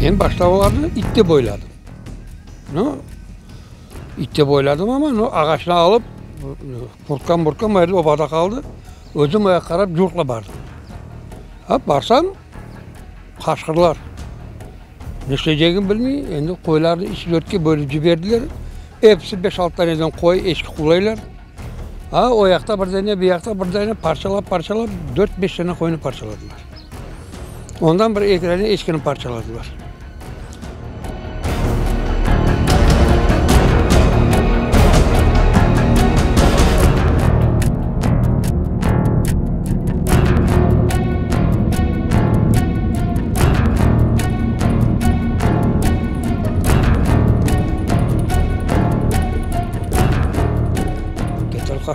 Men başta olarnı it dep oyladım. Nu, it dep oyladım amma, nu, ağaçnı alıp, kurtkam-murtkam o yerde obada qaldı. Özüm o yaqqa qarap curtla bardım. Ha, barsam, qaşqırlar. Ne işleycegini bilmey, endi qoylarnı üç dörtke bölip ciberdiler. Episi beş-altı taneden qoy, eçki qulaylar. A, o yaqta bir dane, bu yaqta bir dane parçalap-parçalap dört-beş dane qoynı parçaladılar. Ondan bir eki dane eçkini parçaladılar.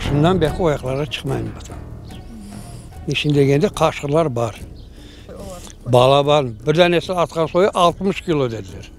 Şundan beri o yaqlarğa çıqmayım baqam. Niçün degende, qaşqırlar bar. Balaban, bir danesi atqan soyu 60 kilo dediler.